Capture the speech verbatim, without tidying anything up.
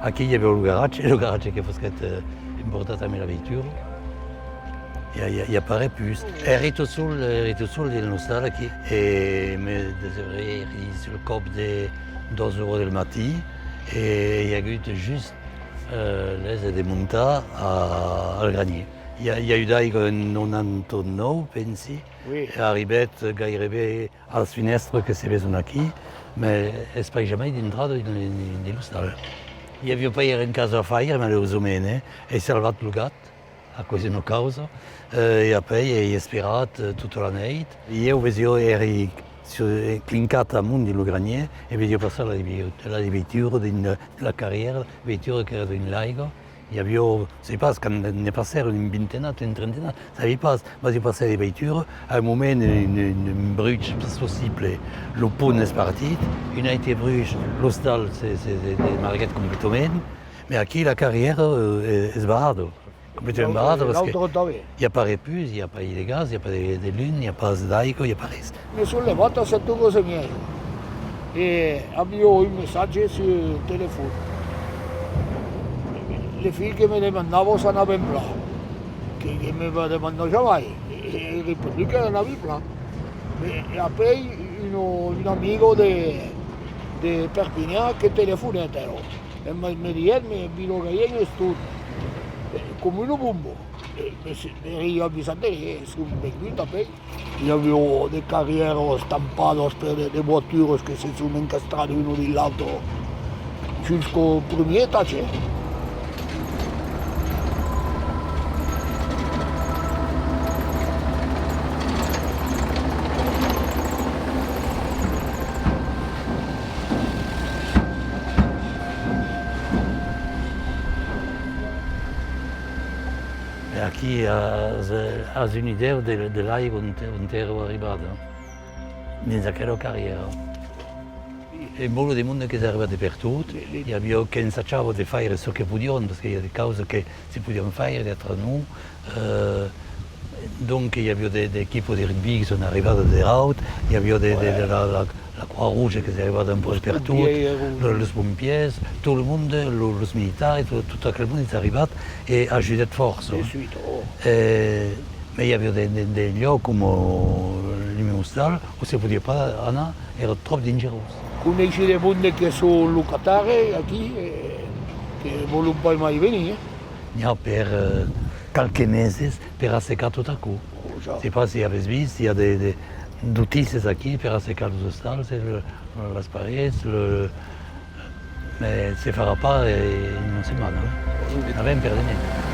Aquí i aviá lo garatge, lo garatge que fosquèt, eh, emportat amb la veitura. I a, i a, i a pas res pus. Èri tot sol, èri tot sol dins l'ostal aquí. E me desbrèri sul còp de dos oras del matin e i a agut just, eh, l'èse de montar a, al granièr. I a, i a agut d'aiga en nonanta nòu, pensi. Oui. E arribèt gaireben a las finèstras que se veson aquí, mès es pas jamai dintrat dins, dins, dins l'ostal. I aviá pas ren cas a faire, malaurosament, eh? Ai salvat lo gat, aquò's una causa, eh, e apèi ai esperat, eh, tota la nèit. Ieu, vesiá, èri su-, eh, clincat amont dins lo granièr e vesiá passar la, la veitura dins la, la carrièra, veitura qu'èra dins l'aiga. I aviá, sai pas, quand ne passèron un vintenat, un trentenat, sabi pas, mas i passèt de veitura, a un moment, un, un, un bruch pas possible, lo pont es partit, un aitre bruch, l'ostal se, se, se desmarguèt completament, mès aquí la carrièra, eh, es barrada, completament barrada, parce que i a pas res pus, i a pas de gas, i a pas de, de lum, i a pas d'aiga, i a pas res. Me son levat a sèt oras e mièja e aviá un messatge sul telefòn. Le filh que me demandava s'anava en plan, que, que me va demandar jamai, e, e ai respondut que l'anava en plan. E, e apèi una, una amiga de, de Perpinhan que telefonèt, èra. E me, me diguèt, me, Vilagalhèc es tot, eh, coma una bomba. E, me, me, me èri avisat de res, son vengut apèi. I aviá de carrièras tampadas per de, de voituras que se son encastradas una dins l'autra, jusqu'au primièr etatge. E aquí as, as una idèa de, de l'aiga ont, ont èra arribada, dins aquela carrièra. E molt de monde qu'es arribat de pertot, i aviá qu'ensajava de faire çò que podián, parce que i a de causas que se podián faire, d'autras non. Euh, donc, i aviá de, d'equipas de rugbi que son arribadas de Raut, i aviá de, de, de la, la, la Croix-Rouge qu'es arribada un pauc pertot, lo, los pompièrs, tot lo monde, lo, los militars, tot, tot aquel monde es arribat e ajudèt fòrça. De suite, oh. E, mès i aviá de, de, de lòcs coma, euh, lo mieu ostal, ont se podiá pas anar, èra tròp dangerós. Coneishi de monde que son locataris aquí, e que vòlon pas mai venir, eh. N'i a per, eh, qualques meses per assecar tot aquò. Oh, ja. Sai pas se avètz vist, i a de, de, d'utissas aquí per assecar los ostals, e le, las parets, le, mès se farà pas, eh, en una setmana, eh. N'avèm per de nèit.